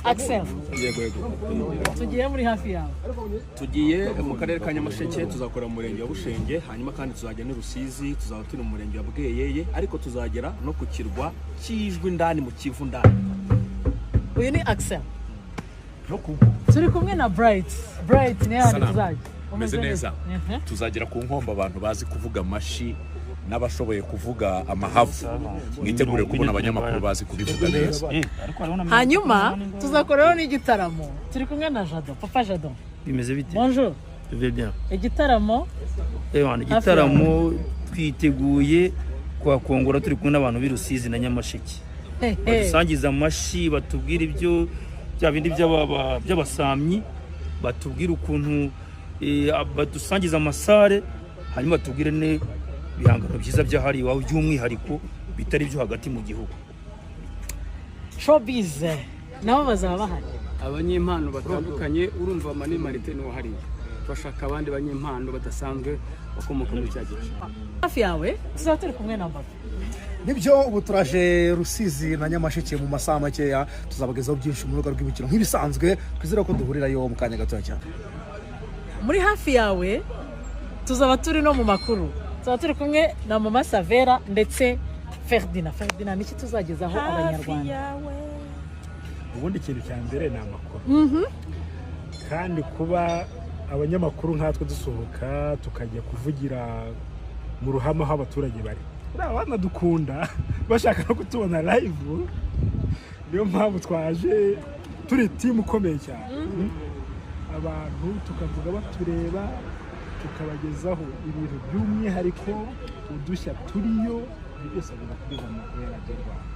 Axel. Yego. Tugiye muri hafi yawe. Tugiye mu karere ka Nyamasheke, tuzakora mu murenge wa Bushenge, hanyuma kandi tuzajya n'i Rusizi, tuzaba turi mu murenge wa Bweyeye, ariko tuzagera no ku kirwa cy'Ijwi ndani mu Kivu ndani. Uyu ni Axel, turi kumwe na Bright. Bright, niyo hantu Salamu. tuzajya. Umeze neza. Tuzagera ku Nkombo, abantu bazi kuvuga amashi n'abashoboye kuvuga amahavu, mwitegure kubona abanyamakuru bazi kubivuga neza. Hanyuma tuzakoraho n'igitaramo, turi kumwe na Jado, Papa Jado. Bimeze bite? Bonjour. Bive bien. Igitaramo. Ewana, igitaramo twiteguye kuhakongora turi kumwe n'abantu b'i Rusizi na Nyamasheke, badusangiza amashi, batubwira ibyo bya bindi by'abasamyi, batubwira ukuntu badusangiza amasare, hanyuma batubwire n'ibihangano byiza byahariwe iwawe by'umwihariko bitari ibyo hagati mu gihugu. Showbiz nabo bazaba bahari. Abanyempano batandukanye, urumva Mani Martin wahariye, turashaka abandi banyempano badasanzwe bakomoka muri cya gice. Hafi yawe tuzaba turi kumwe na Mbappe. Nibyo, ubu turaje Rusizi na Nyamasheke, mu masaha makeya tuzabagezaho byinshi mu rubuga rw'imikino nk'ibisanzwe. Twizere ko duhurirayo mu kanya gatoya cyane. Muri hafi yawe tuzaba turi no mu makuru, tuzaba turi kumwe na Mama Savera ndetse Ferdinand. Ferdinand, niki tuzagezaho Abanyarwanda? Ubundi ikintu cya mbere ni amakuru, kandi kuba abanyamakuru nkatwe dusohoka tukajya kuvugira mu ruhame aho abaturage bari, buriya banadukunda, bashaka no kutubona live. Niyo mpamvu twaje turi team ikomeye cyane, abantu tukavuga batureba, tukabagezaho ibintu by'umwihariko, udushya turiyo, ibyo byose bagomba kubibona mu makuru ya Radiyo Rwanda.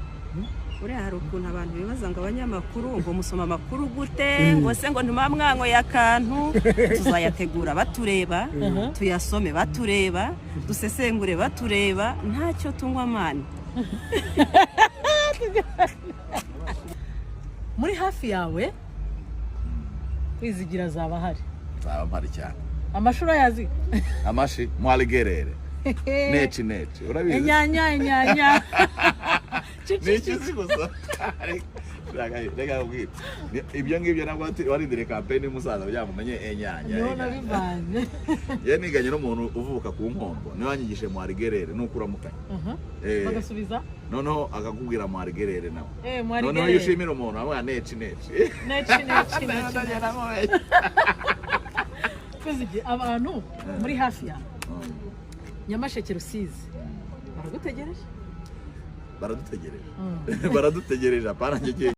Buriya hari ukuntu abantu bibaza ngo abanyamakuru ngo musoma amakuru gute, ngo se ngo ntuma mwanyweye akantu. Tuzayategura batureba, tuyasome batureba, dusesengure batureba, ntacyo tunywa mani. Muri hafi yawe Kwizigira azaba ahari. Nzaba mpari cyane. Amashuri ayazi. Amashi mwaligerere neci neci, urabizi. Inyanya inyanya. Ni icyo uzi gusa. Reka nkubwire. Ibyo ngibyo nabwo warindiriye kampeni y'umusaza kugira ngo umenye enyanya. Niho Enyanya. nabivanye. Yewe, niganye n'umuntu uvuka ku Nkombo, niwe wanyigishije mwarigerere nuko uramukanya. Bagasubiza. Noneho akakubwira mwarigerere nawe. Mwarigerere. Noneho iyo ushimira umuntu avuga neci neci. Neci neci neci. Kwizigira, abantu muri hafi yawe, Nyamasheke, Rusizi, baragutegereje. Baradutegereje, baradutegereje, apana njye.